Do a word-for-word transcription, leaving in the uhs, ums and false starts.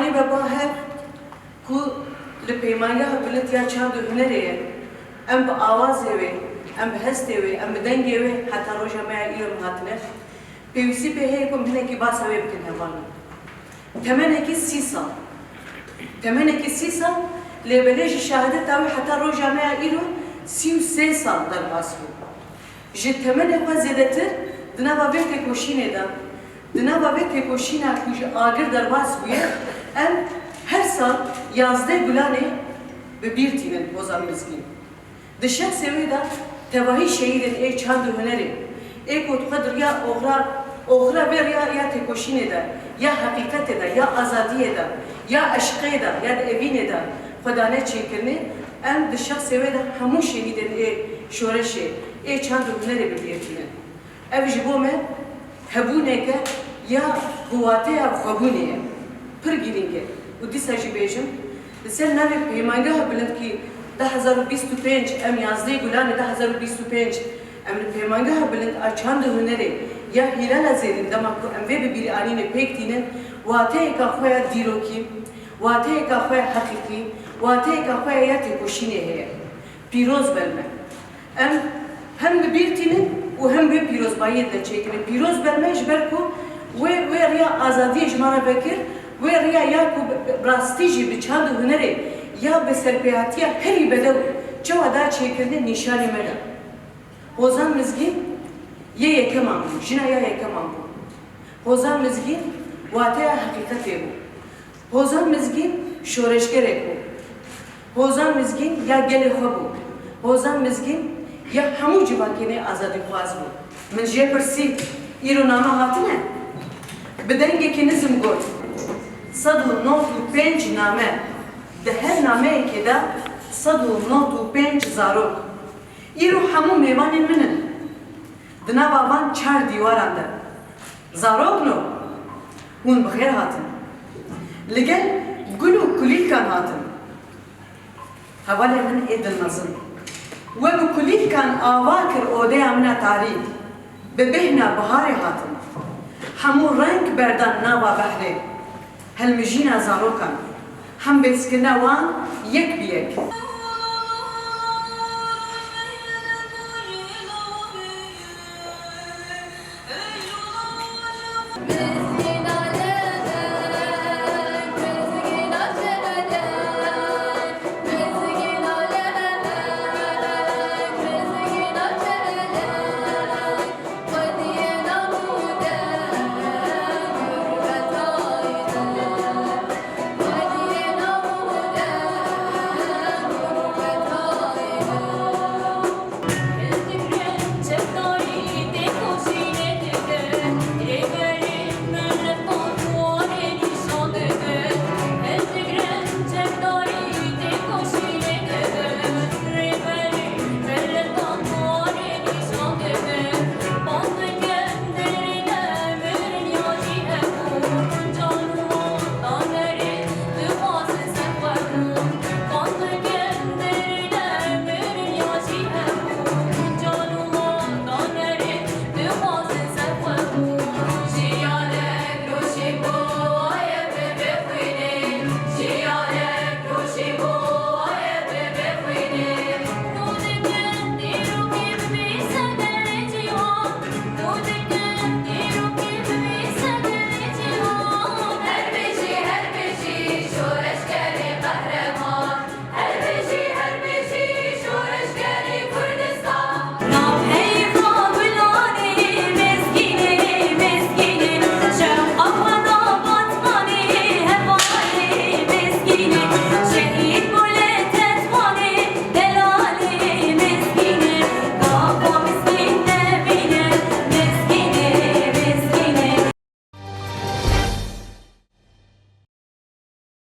Anî be ba hev ku li Peymangeha Bilind ya Çand û Hunerê ye, em bi awazê wê, em bi hestê wê, em bi dengê wê heta roja me ya îro em hatine. Pêwîstî pê heye ku em hinekî basa wê bikin hevalno. Temenekî sî sal. Temenekî sî sal, lê belê ji şahideta wê heta roja me ya îro sî û sê sal derbas bû. Ji temenê xwe zêdetir di nava vê têkoşînê de, di nava vê têkoşîna ku ji agir derbas bûye, em her sal yazdeh Gulanê bi bîr tînin Hozan Mizgîn. Di şexsê wê de tevahî şehîdên ê çand û hunerê, ê ku xwe di riya oxira, oxira vê riya ya têkoşînê de, ya heqîqetê de, ya azadiyê de, ya eşqê de, ya di evînê de xwe dane çêkirinê, em di şexsê wê de hemû şehîdên ê şoreşê, ê çand û hunerê bi bîr tînin. Ev ji bo me hebûneke ya bi wateya xwebûnê ye. Pir girîng e. Û dîsa jî bêjim, li ser navê Peymangeha Bilind kî du hezar û bîst û pênc, em yazdeh Gulanê du hezar û bîst û pênc, em li Peymangeha Bilind a Çand û Hunerê ya Hîlala Zêrîn dema ku em vê bi bîrî anînê pêk tînin, wateyeka xwe ya dîrokî, wateyeka xwe ya heqîqî, wateyeka xwe ya têkoşînê heye. Pîroz be li me. Em hem bi bîr tînin û hem wê pîrozbayiyê dide çêkirin. Pîroz be li me ji ber ku wê, wê riya azadiyê ji me re vekir, wê riya ya ku bi, bi, bi rastî jî bi çand û hunerê ya bi serpêhatiya herî bedew çawa da çêkirinê nîşanî me da. Hozan Mizgîn yê yekeman bû, jina ya yekeman bû. Hozan Mizgîn wateya heqîqetê bû. Hozan Mizgîn şoreşgerek bû. Hozan Mizgîn ya gelê xwe bû. Hozan Mizgîn ya hemû civakê nê azadîxwaz bû. Min jê pirsî, îro name hatine? Bi dengekî nizm got, sed û nod û pênc name. Di her nameyekê de sed û nod û pênc zarok. Îro hemû mêvanên min in. Di nava van çar dîwaran de. Zarokno, hûn bi xêr hatin. Li gel gul û kulîlkan hatin. Hevalên min ê dilmezin. We bi kulîlkan ava kir odeya min a tarî. Bi bêhna biharê hatin. Hemû reng berdan nava behrê. Hilmijîna zarokan. Hembêzkirina wan yek bi yek.